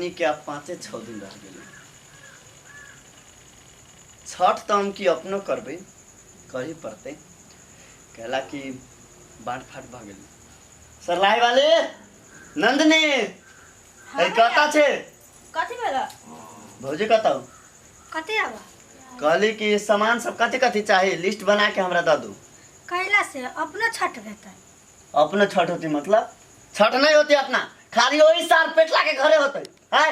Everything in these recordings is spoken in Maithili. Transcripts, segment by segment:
पबनी के अब 5-6 दिन रह गेलै। छठ तो हम की अपनो करबै, करही पड़तै, कहला कि बाँट फाट भऽ गेलै। सरलाई वाले नंदनी है कता छे? कथी भेल भौजी? कतौ कते आबा? कहली कि सामान सब कथी कथी चाही लिस्ट बना के हमरा दऽ दू। कैला से अपनो छठ हेतै। अपनो छठ होती मतलब? छठ नहीं होती अपना, खाली वही सार पेटला के घरे होते है।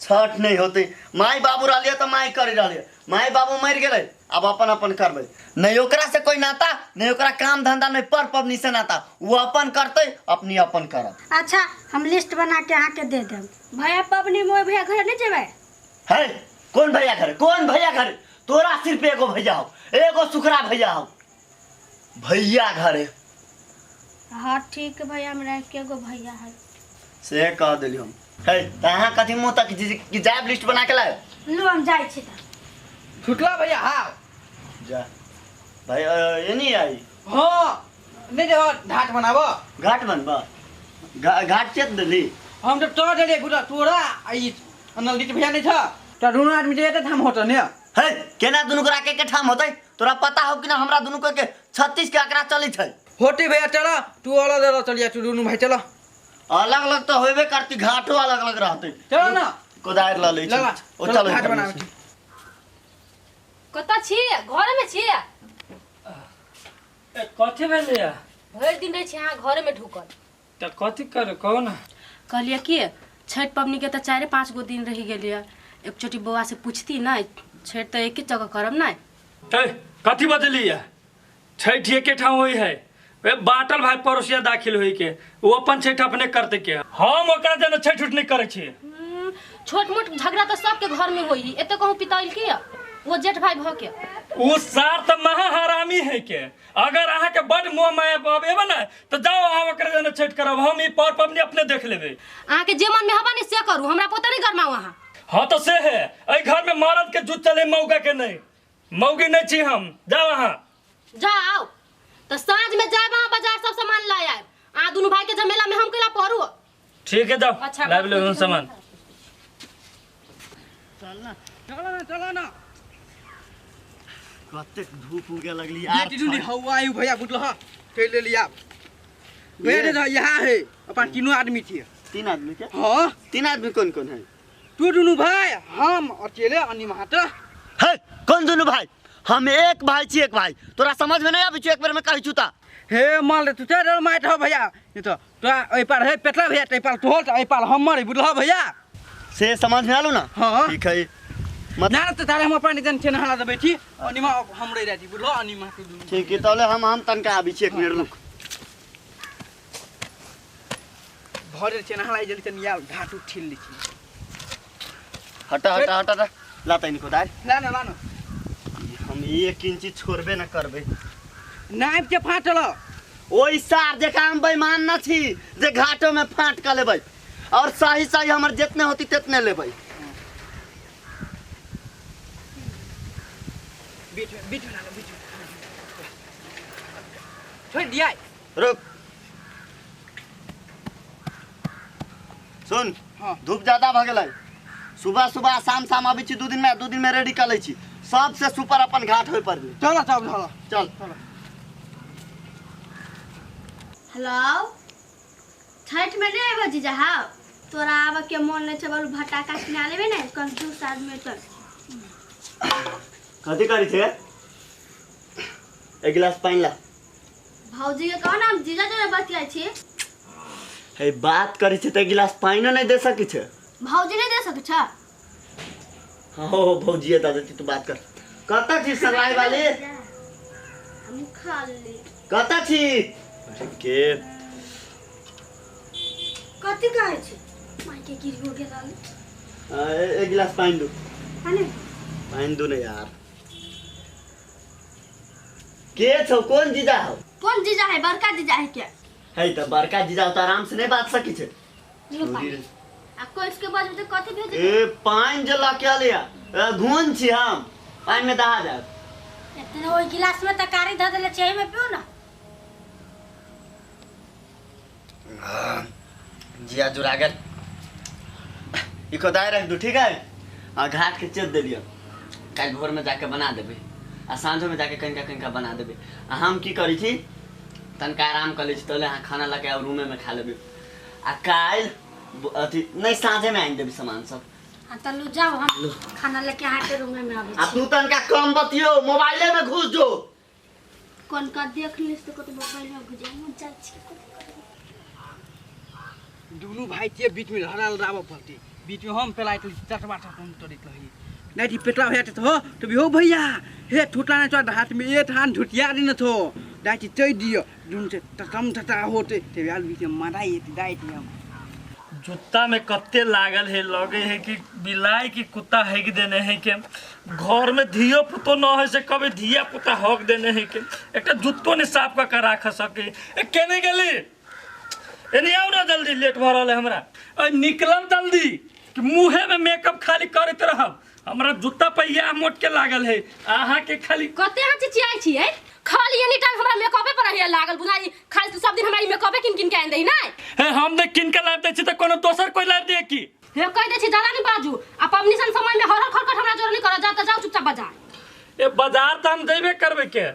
छठ नहीं होती। माई बाबू रहलिए तो माई करी रहलिए, माई बाबू मर गेलै अब अपन अपन करबै। नहीं ओकरा से कोई नाता, नहीं ओकरा काम धंधा, नहीं पर पबनी से नाता, वो अपन करते अपनी अपन करब। अच्छा हम लिस्ट बना के अहाँ के दे देब। भैया पबनी मोर भैया घरे नहीं जेबै? है कौन भैया घरे? कौन भैया घरे? तोरा सिर्फ एगो भैया हो, एगो सुखरा भैया हो, भैया घरे। हाँ ठीक है भैया, हमरा एगो भैया है से कह देली हम। है त अहाँ कथी मुँह तक कि जायब लिस्ट बना के लाए? लो हम जाइ छी त। छुटला भैया? हाँ जा भाई ये नहीं आई। हाँ नहीं देखो घाट बनाबो। घाट बनबा? घाट चेत देली हम तो तोरा देलिए गुटा तोरा आई अनल लिट भैया नहीं था त दुनु आदमी जे ठाम होत ने। है केना दुनु गोरा के ठाम होतै? तोरा पता हो कि ना हमरा दुनु के 36 के आंकड़ा चलै छै। होते भैया चल तू अलग अलग चलिया, तू दुनु भाई चल। अलग अलग तो होबे करती, घाटो अलग अलग रहते। चलो ना कोदार ल लै छी। ओ चलो घाट बनाबै। कत छी? घर में छी? ए कथि भेलैया? भरि दिन रहै छी अहाँ घरे में ढुकल। त कथि करू कहू ना? कहलियै कि छठ पबनी के त 4-5 गो दिन रहि गेलियै, एकचोटी बौआ से पूछती ना, छठ त एके जगह करब ना। ए कथि बजलिया? छठ एके ठाम होई है, वे बाटल भाई पड़ोसिया दाखिल होई के वो अपन छठ अपने करते के, हम ओकरा जना छठ उठ नहीं करै छी। छोट मोट झगड़ा त सबके घर में होई, एते कहूं पिताइल के वो जेठ भाई भ के। उ सार त महा हरामी है के, अगर अहाँ के बड मोह माया एबे ना त जाओ अहाँ ओकरा जना छठ करब, हम ई पर पबनी अपने देख लेबै। अहाँ के जे मन में हवा नहीं से करू, हमरा पता नहीं गरमाओ अहाँ। हां तो से है, एई घर में मर्द के जूत चले मौका के नहीं, मौगी नहीं छी हम। जाओ अहाँ जाओ तो साँझ में जाए वहाँ बाजार सब सामान लाए आए, आ दोनों भाई के झमेला में हम केला पड़ू। ठीक है जाओ। अच्छा लाइव ले सामान। चल ना चल ना चल ना। कतेक धूप उगे लगली यार। ये हवा आयु भैया बुझल ह चल ले लिया भैया। ने यहाँ है अपन तीनों आदमी छी। तीन आदमी के? हां तीन आदमी कौन कौन है? तू दुनू भाई हम अकेले अनि महात है। कौन दुनू भाई? हम एक भाई छी, एक भाई। तोरा समझ में नहीं आबै छौ? एक बेर में कहै छु त। हे माल तू चल माइट हो भैया, ये तो तोरा एहि पार है पेटला भैया, एहि पार तोहर, एहि पार हमर, बुझलह भैया? से समझ में आलू ना? हां ठीक है। ना त तारे हम अपन जन छेन हला देबै छी, अनिमा हम रहि जाइ छी, बुझलह? अनिमा तू दुनू ठीक है। तले हम तनका आबै छी, एक मिनट रुक। भर छेन हला जल्दी तनी आउ, घाट उठिल लै छी। हटा हटा हटा ला तनी कोदार ला ना ला ना। हम 1 इंची छोड़बे न करबे। नाइफ के फाटल ओइ सार जेका हम बेईमान न छी जे घाटो में फाट के लेबै, और सही सही हमर जितने होती तितने लेबै। बीच में बीच में डालो, बीच में छोड़ दिया। रुक सुन। हाँ। धूप ज्यादा भ गेलै, सुबह सुबह शाम शाम आबै छी, दू दिन में रेडी कर लै छी। सबसे सुपर अपन घाट होय पर। चल चल चल चल। हेलो छठ में नहीं आबो जीजा? हाँ तोरा आबे के मन नहीं छै, बोलू भटाका किना लेबे ने कंजूस आदमी तो। कथी करी छे? एक गिलास पानी ला। भौजी के कहो ना हम जीजा जोरे बतियाइ छी। हे बात करी छे त एक गिलास पानिओ नहीं दे सकी छे? भौजी नहीं दे सकै छ? हाँ हो भौजी दादा तू बात कर। कत छी सराय वाले? हम खा ले। कत छी? अरे के कथी कहै छी? माय के गिर हो गेल। एक गिलास पानी दू। पानी पानी दू ने यार। के छौ? कौन जीजा हो? कौन जीजा है? बड़का जीजा है क्या? है त बड़का जीजा तो आराम से नहीं बात सकी छे। आ कोई के बाजू त कथी भेज? ए पानी जे ला के लिया घून छी हम, पानी में दहा जाब। इतने ओइ गिलास में तरकारी ध देले छै, में पिउ ना। जिया जुरा गेल। ई कोदाय रख दू ठीक है। आ घाट के चेत देलियो, काल्हि भोर में जाके बना देबै आ साँझो में जाके कनिका कनिका बना देबै। आ हम की करै छी तनिका आराम कर लै छी, तहले अहाँ खाना लऽ के आउ रूमे में खा लेबै। आ काल्हि अथी नहीं साँझे में आनि देबै सामान सब। हाँ त लू जाओ, हम खाना लेके अहाँ के रूमे में आबै आ छी। तू तनिका कम बतियो, मोबाइले में घुस जो। कोन का देख लिस तो कत मोबाइल में घुस जाए, हम जाइ छी कथी करबै। दुनू भाई के बीच में लड़ा लड़ाबऽ पड़तै। बीच में हम पेलाइत रही चटवा चटम तोड़ैत रही। नहीं थी पेटला भैया तो तो भी हो भैया हे ठुटला नहीं तो हाथ में एक हाथ ढुटिया देने थो दाई चै दियो दुनू से तटम तटा होते ते यार बीच में माराई दाई थी हम। जूता में कत्ते लागल है, लगे है कि बिलाई की कुत्ता हेक देने है के, घर में धियो पुतो न है से कभी धिया पुता हक देने है के, एक जूतो नहीं साफ कर राख सके। ए केने गेली? एने आओ ना जल्दी, लेट भ रहल है हमरा। ए निकलब जल्दी कि मुँहे में मेकअप खाली करैत रहब। हमरा जूता पहिया मोट के लागल है, अहाँ के खाली कते अहाँ चिचियाइ छियै? खाली एनी टाइम हमरा मेकअपे पर रहिए लागल बुझाइ, खाली तू सब दिन हमरा ई मेकअपे किन किन के आनि दही नै। हे हम ने किन के लाबि दै छी त कोनो दोसर कोई लाबि दे की? हे कहि दै छी ज्यादा नहीं बाजू, आ पबनी सन समय में हरहर खरखर हमरा जोर नहीं करऽ, जा त जाउ चुपचाप बाजार। ए बाजार त हम जइबे करबै के,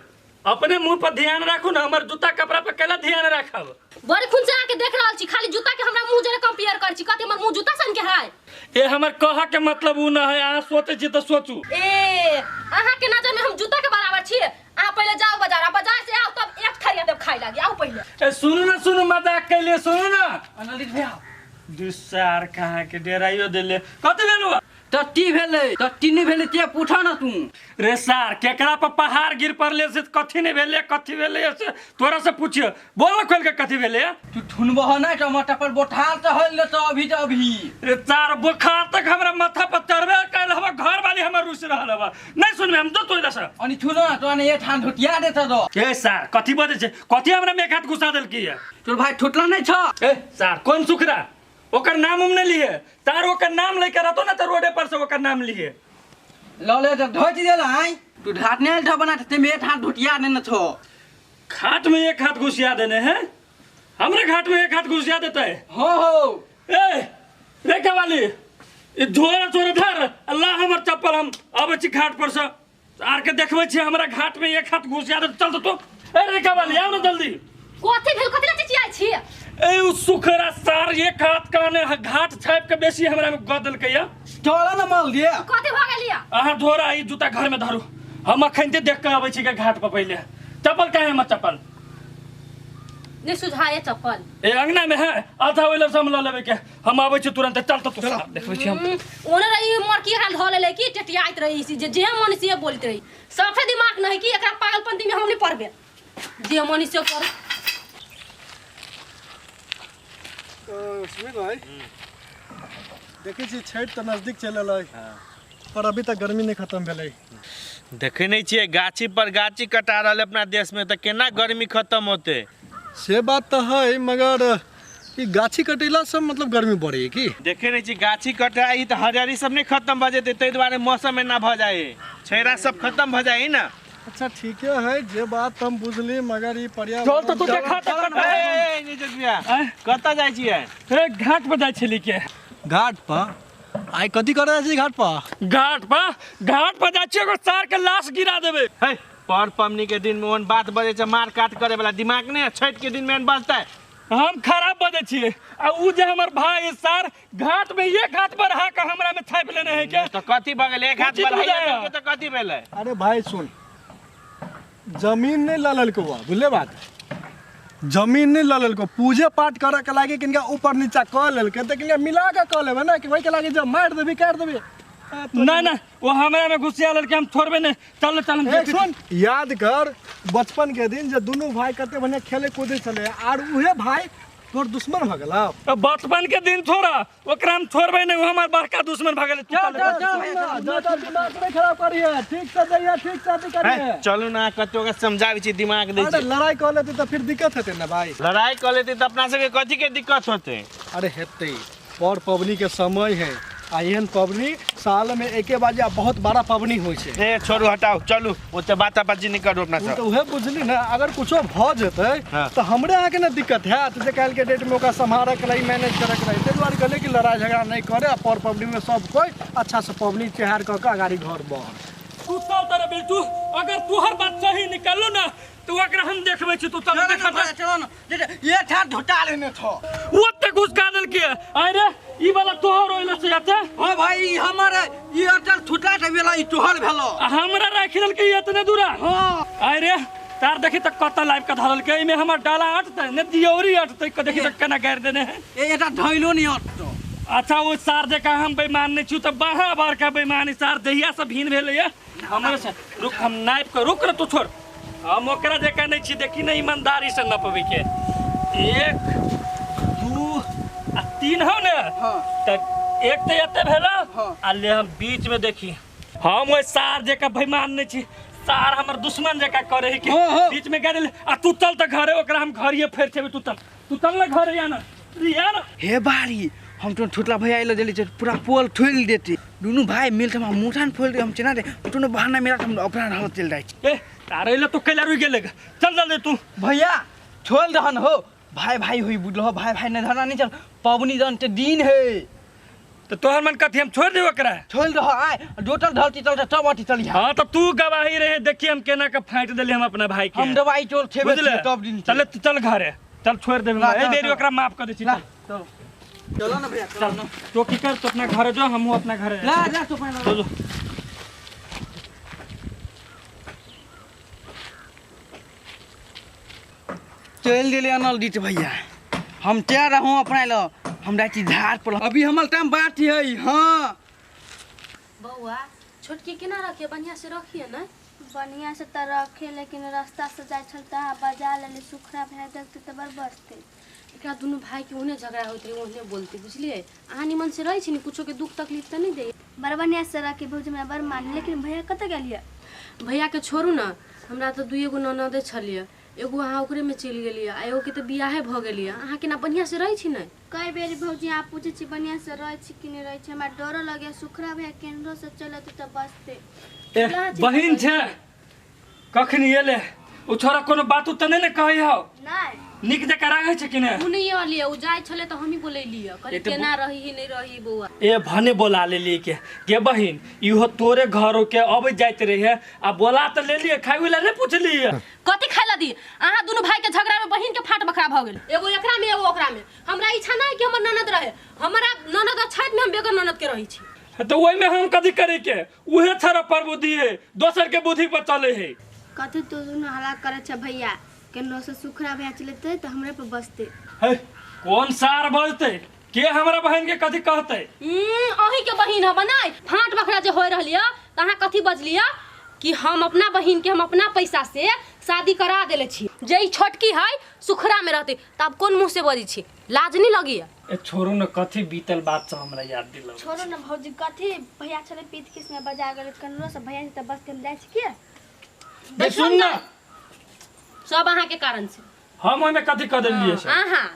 अपने मुंह पर ध्यान राखू ना, हमर जूता कपड़ा पर केला ध्यान राखब। बड़ी खून से आके देख रहल छी, खाली जूता के हमरा मुंह जरे कंपेयर कर छी, कते हमर मुंह जूता सन के है। ए हमर कह के मतलब उ न है, अहाँ सोचै छी त सोचू। ए अहाँ के नजर में हम जूता के बराबर छी? अहाँ पहिले जाओ बाजार, आ बाजार से आओ तब एक थरिया देब खाइ लागी, आओ पहिले। ए सुनू ना, सुनू मजाक कैलिए, सुनू ना अनलित भैया दुसार कहाँ के डेराइयो देले। कथी भेलु? टट्टी भेलै, टट्टी नहीं भेलै ते पूछा ना तू। रे सार केकरा पर पहाड़ गिर पड़ले से कथी नहीं भेलै, कथी भेलै से तोरा से पूछियो, बोल ना खोल के कथी भेलै। तू ठुनबह ना त माथा पर बोठार त होल त अभी त अभी। रे सार बोखार तक हमरा माथा पर चढ़बे कैल हवा, घर वाली हमर रुस रहल हवा। नहीं सुनबे हम तो तोरा से। अनि छुन ना तो ने एक ठान ढुटिया देत त। ए सार कथी बजै छै, कथी हमरा में एक हाथ घुसा देलकी है? तोर भाई ठुटला नहीं छ। ए सार कोन सुखरा ओकर नाम हम नहीं लिए, तार ओकर नाम लेके रहतो ना त रोडे पर से ओकर नाम लिए। ल ले त धोति देला आइ तू ढाट ने ढ बना ते में एक हाथ ढुटिया देने छो। खाट में एक हाथ घुसिया देने है, हमरे घाट में एक हाथ घुसिया देता है। हो हो ए रेखा वाली ई झोरा झोरा धर अल्लाह हमर चप्पल, हम आबै छी घाट पर से आर के देखबै छी हमरा घाट में एक हाथ घुसिया दे। चल तो ए रेखा वाली आओ ना जल्दी। कथी भेल, कथी ला चिचियाइ छी? ए उ सुखरा सार एक हाथ काने घाट छाप के बेसी हमरा में गदल के या। चल ना माल दिया। कथी भ गेलिया? अहाँ झोरा ई जूता घर में धरू, हम अखन देख के आबै छी के घाट पर। पहिले चप्पल काहे हमर चप्पल नहीं सुझाए चप्पल ए अंगना में है, आधा ओइला से हम ल लेबै के, हम आबै छी तुरंत। चल त तू देखबै छी हम। ओने रही मोर की हाल धऽ लेले की टेटियाइत रही सी, जे मन से बोलत रही, साफे दिमाग नहीं कि एकरा पागलपंती में हम नहीं पड़बे, जे मन से कर। सुमित भाई देखै छी छठि तऽ नजदीक चलि एलै, पर अभी तक गर्मी नहीं खत्म भेलै। देखै नहीं छियै गाछी पर गाछी कटा रहल अपना देश में, तऽ केना गर्मी खत्म होते? से बात तऽ है, मगर ई गाछी कटेला से मतलब गर्मी बढ़े की? देखे नहीं छी गाछी कटाई तऽ हरियाली सब नहीं खत्म भऽ जेतै, ताहि दुआरे मौसम एना भऽ जाइ, छैरा सब खत्म भऽ जाइ ना। अच्छा ठीक है, जे बात हम बुझली, मगर ई पर्यावरण चल तो तू देखा त ए नीरज भैया कतऽ जाइ छियै? ए घाट पर जाइ छली के। घाट पर आइ कथी करे जाइ छी? घाट पर घाट पर घाट पर जाइ छी एगो सार के लाश गिरा देबै। हे पर पबनी के दिन में ओहन बात बजै छै, मार काट करे वाला दिमाग नहीं है, छठ के दिन में एहन बजतै। हम खराब बजै छियै आ उ जे हमर भाई सार घाट में एक हाथ पर हा के हमरा में छापि लेने है के, तो कथी भऽ गेलै? एक हाथ पर हाइए के तो कथी भेलै? अरे भाई सुन, जमीन नहीं लऽ लेलको बुझले बात, जमीन नहीं लऽ लेलको, पूजे पाठ करे के लागे किनका ऊपर नीचा कऽ लेलकै तऽ किनका मिला के कऽ लेबै ना, कि वही के लागे जब मारि देबी काटि देबी। ना ना वो हमरा में घुसिया लेलकै, हम छोड़बे नहीं। चल चल हम सुन, याद कर बचपन के दिन जे दुनू भाई कते बढ़िया खेले कूदे छलै, आर उहे भाई तोर दुश्मन भऽ गेलौ। बचपन के दिन छोड़ा, ओकरा हम छोड़बै नहीं, वो हमार बड़का दुश्मन भऽ गेलै। चल चल ज्यादा दिमाग नहीं खराब करिहे, ठीक से जइहे, ठीक से अथी करिहे। चलू ना कतौ के समझाबै छी, दिमाग दै छी। अरे लड़ाई कऽ लेतै तऽ फिर दिक्कत हेतै ना भाई। लड़ाई कऽ लेतै तऽ अपना सबके कथी के दिक्कत होतै? अरे हेतै, पर पबनी के समय है, आ एहन पबनी साल में एके बार बहुत बड़ा पबनी होइ छै। ए छोड़ू हटाओ चलू ओते बाताबाजी नहीं करू अपना सब। तो उहे बुझली ना अगर कुछो भ जेतै तो हमरे अहाँके ना दिक्कत हैत जे काल्हि के डेट में ओकरा सम्हारऽ के लागि मैनेज करऽ के लागि। ताहि दुआरे कहलियै कि लड़ाई झगड़ा नहीं करे आ पर पबनी में सब कोई अच्छा से पबनी त्योहार कऽ के अगाड़ी घर बढ़। तू चल तारे बिल्टू अगर तोहर बात सही निकललो ना तो ओकरा हम देखबै छी। तू चल देखा चल ना ये ठा ढोटा लेने छो ओते घुस का देल के आइ रे ई वाला तोहर ओइला से जाते। हां भाई हमर ई अटल ठुटा के भेला ई तोहर भेलो आ हमरा राखि देल के इतने दूरा। हां आइ रे तार देखी त कत लाइव के धरल के एमे हमर डाला अटतै ने दियौरी अटतै क देखी त केना गारि देने है ए एटा धइलो नहीं अटतो। अच्छा ओ सार जे का हम बेईमान नहीं छु त बाहा बार का बेईमानी सार दहिया से भीन भेलैया हमरे से। रुक हम नाइप के रुक रे तू छोड़ हम ओकरा जेका नहीं छी देखी नहीं ईमानदारी से नपबै के 1 2 आ 3 हो ने। हां त एक त एते भेला। हां आ ले हम बीच में देखी हम ओइ सार जेका बेईमान नहीं छी सार हमर दुश्मन जेका करे के बीच में गाड़ी आ तू चल त घरे ओकरा हम घरिए फेर छेबे। तू चल ना घरे या ना यार। हे बारी हम तो ठुटला भैया आइलो देली पूरा पोल ठोल देती दुनू भाई मिल के हम मुठान फोल दे हम चना दे दुनू बहाना मेरा हम अपना रहल चल जाय। ए तारे ले तो कैला रुक गेले चल चल दे तू भैया छोल रहन हो भाई भाई होई बुझलो हो भाई भाई न धरना नहीं चल पबनी जन ते दिन है तो तोहर मन कथी हम छोड़ देबो एकरा छोड़ रह आय डोटल धरती चल तब अथी चल। हां तो तू गवाही रहे देखी हम केना के फाट देली हम अपना भाई के हम दवाई चोल छेबे तब दिन चल तू चल घरे चल छोड़ देबे ए बेरी ओकरा माफ कर दे छी। चल चलो ना भैया चलो ना तो की कर तो अपना घरे जो हमहू अपना घरे ला जा तो पहले जो चल दिले अनल दीत भैया हम तैयार रहूं अपना लो हमरा की झाड़ पर अभी हमर टाइम बाकी है। हां बउआ छोटकी केना रखिए बढ़िया से रखिए ना। बढ़िया से त रखे लेकिन रास्ता से जाय छल त बजा लेले सुखरा भए देखते त बड़ बसते। एकरा दुनू भाई के ओने झगड़ा होइत रहे ओने बोलते बुझलिए। अहाँ निमन से रहै छी ने कुछो के दुख तकलीफ त नहीं दे। बड़ बढ़िया से रखे भौजी हमरा बड़ मान लेकिन भैया कत गेलिए। भैया के छोड़ू ना हमरा त दुइए गो ननदे छलिए एगो अहाँ ओकरे में चलि गेलिए आ एगो के त बियाहे भ गेलिए। अहाँ केना बढ़िया से रहै छी ने। कई बेर भौजी अहाँ पूछै छी बढ़िया से रहै छी कि नहीं रहै छी हमरा डरो लगे सुखरा भैया केनरो से चलत त बसते। ए बहिन छै कखनी एले ओ छोरा कोनो बात त नहीं ने कहै हौ नहीं निक जका राखै छै कि ने। उ नहीं अलिए उ जाय छले त हमही बोलैलिए कहली केना रही नहीं रही बौआ। ए भने बोला लेलिए के बहिन इहो तोरे घरो के अबै जाइत रहे आ बोला त लेलिए खाइ ला नहीं पुछलिए कथि खाइ ला दी। अहाँ दुनू भाई के झगड़ा में बहिन के फाट बखरा भ गेल एगो एकरा में एगो ओकरा में। हमरा इच्छा नहीं कि हमर ननद रहे हमरा ननद छथि में हम बेगर ननद के रही छी तो ओइ में हम कथि करे के उहे छरा पर बुद्धि है दोसर के बुद्धि पर चले है। कथि तो दुनू हल्ला करे छै भैया केनो से सुखरा भैया चलते त हमरे पर बसते। हे कौन सार बजते के हमरा बहन के कथि कहते। अही के बहिन हम नै फाट बखरा जे होय रहलिया त अहाँ कथि बजलिया कि हम अपना बहिन के हम अपना पैसा से शादी करा देले छी जे ई छोटकी है सुखरा में रहते त अब कोन मुंह से बजै छी लाज नहीं लगिया। ए छोड़ू न कथि बीतल बात से हमरा याद दिलाओ। छोड़ू न भौजी कथि भैया छले पीत किस में बजा गेल कनरो से भैया त बस के हम जाइ छी के। बे सुन न सब अहाँ के कारण से हम ओइ में कथि क देलिए से अहाँ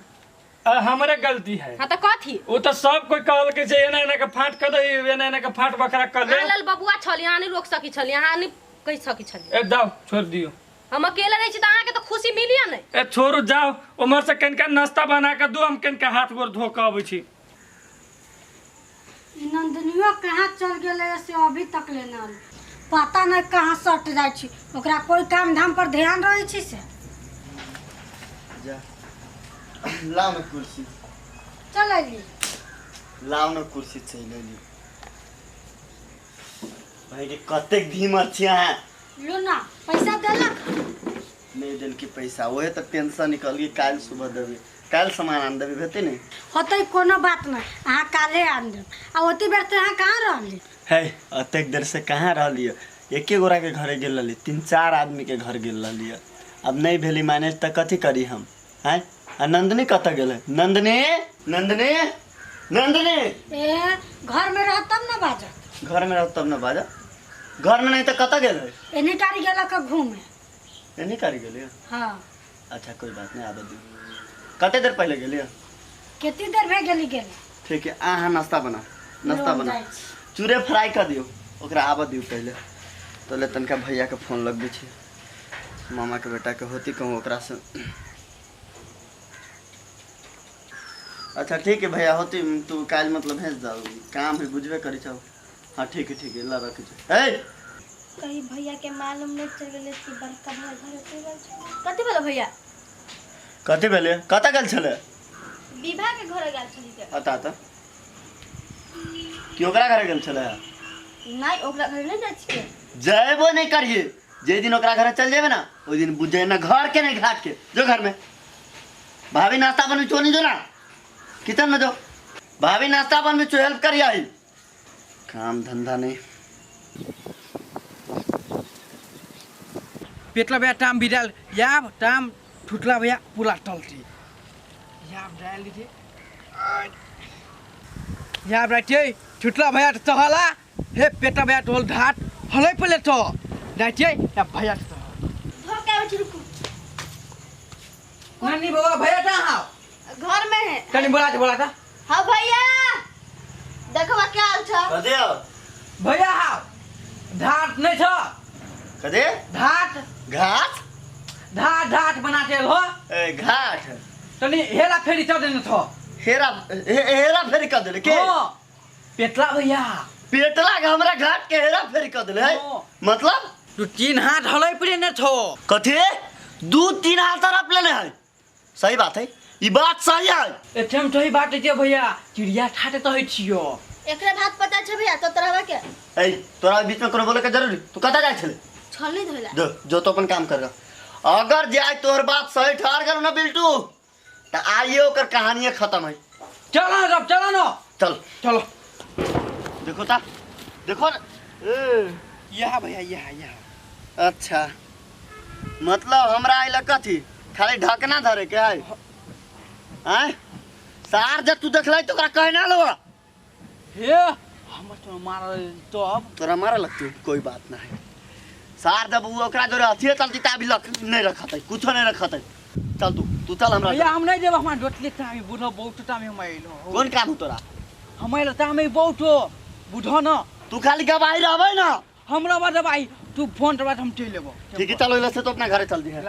हमरे गलती है। हां त कथि ओ त सब कोई कहल के जे एना एना के फाट क दे एना एना के फाट बखरा क दे। लाल बबुआ छली अहाँ नहीं रोक सकी छली अहाँ नहीं कहि सकी छली। ए जाओ छोड़ दियो हम अकेले रही छी त अहाँ के त खुशी मिलिया नहीं। ए छोड़ू जाओ उमर से कनका नाश्ता बना के दो हम कनका हाथ गोर धो के आबै छी। नंदनियो कहाँ चल गेलै से अभी तक ले न पता नहीं कहाँ सट जाइ छी ओकरा कोई काम धाम पर ध्यान रहै छी से। जा लाओ न कुर्सी चल अली लाओ न कुर्सी चल अली। भाई के कतेक धीमर छी अहाँ लो ना पैसा देलक नहीं देल की पैसा ओहे त टेंशन निकल गई काल सुबह देबे काल सामान आन देबे भेते नहीं होतै कोनो बात नहीं अहाँ काले आन देब। आ ओती बेर त अहाँ कहाँ रहली है अतेक देर से कहाँ रहली एके गोरा के घरे गेल रहली 3-4 आदमी के घर गेल रहली। अब नहीं भेली मैनेज त कथी करी हम हैं। आ नंदनी कत गेलै नंदनी नंदनी नंदनी ए घर में रह तब ना बाजत घर में रह तब ना बाजत घर में नहीं त कत गेलै एनी कारी गेलक घूमे एनी कारी गेलै। हां अच्छा कोई बात नहीं आबे दू कते देर पहले गेलिए कते देर भे गेली गेल ठीक है अहाँ नाश्ता बना। नाश्ता हम बना। जाइ छी। चूरे फ्राई कर दियो, ओकरा आबऽ दियो पहिले। तोले तनका भैया के फोन लगबै छी, मामा के बेटा के होती कहूँ ओकरा से। अच्छा ठीक है भैया, होती तू काल्हि मतलब भेज दऽ, काम है बुझबे करी छौ। हाँ ठीक है ठीक है, ला रखै छी। ए कहीं भैया के मालूम नहीं चल गेलै कि बड़का भैया घरे चलि गेल छै। कथी भेलै भैया? कथी भेलै? कतऽ गेल छलै? विवाह के घरे गेल छली के। अता अता कि ओकरा घरे गेल छलै? नहीं, ओकरा घरे नहीं जाइ छियै। जयबो नहीं करिए, जे दिन ओकरा घरे चल जेबे ना ओहि दिन बुझे ना घर के नहीं घाट के। जो घर में भाभी नाश्ता बनबी छो, नहीं जो ना किचन में जो, भाभी नाश्ता बनबी छो, हेल्प करिए आई। काम धंधा नहीं। पेटला भैया टाम बिराल याब टाम ठुटला भैया पूरा टलती याब डाल दीजिए याब राइटे ठुटला भैया तहला हे पेटला भैया टोल घाट हलै पले तो राइटे या भैया तो धोके आबै छी, रुकू। नानी बाबा भैया कहाँ हाव? घर में है। तनी बोला दे, बोला था। हाँ भैया, देखवा क्या हाल छ? कदे भैया हाव धाट नहीं छ। कदे धाट घाट धाट धाट बनाते हो। ए घाट तनी हेरा फेरी चढ़ देने थो। हेरा हेरा फेरी कर देले के? हाँ, पेटला भैया पेटला के हमरा घाट के हेरा फेरी कर देले है? हाँ। मतलब 2-3 हाथ हलै पड़े ने थो। कथी 2-3 हाथ तरफ लेने है? सही बात है, ई बात सही है। एठम सही बात है भैया, चिड़िया ठाटे तो है छियो। एकरे भात पता छै भैया तो तरहवा के। ए तोरा बीच में कोनो बोले के जरूरी? तू कता जाय छले? छल नहीं धोला। जो जो तो अपन काम कर रहा। अगर जाय तोहर बात सही ठहर गेल ना बिल्टू, त आइए ओकर कहानी खत्म है। चलो ना सब, चलो ना। चल चलो। देखो ता, देखो ना। ए यहाँ भैया, यहाँ यहाँ। अच्छा मतलब हमरा आइला कथी खाली ढकना धरे के है? आय सार जब तू देखलै तो ओकरा कहे ना लेबा। हे हमर तो मारल तो अब तोरा मारे लगतौ, कोई बात ना है। सार जब वो ओकरा जोरे अथिए चलती ता अभी लख नहीं रखतै, कुछो नहीं रखतै। चल तू तू चल हमरा। भैया हम नहीं देब, हमरा डोटले तामी बुढ़ो बहुत तामी हम आइलो। कोन काम हो तोरा? हम आइलो तामी बहुत हो बुढ़ो न। तू खाली गवाही रहबै ना। हमरा बाद भाई तू फोन करबा हम चलि लेबो। ठीक है चलो, इला से तो अपना घरे चल दी है।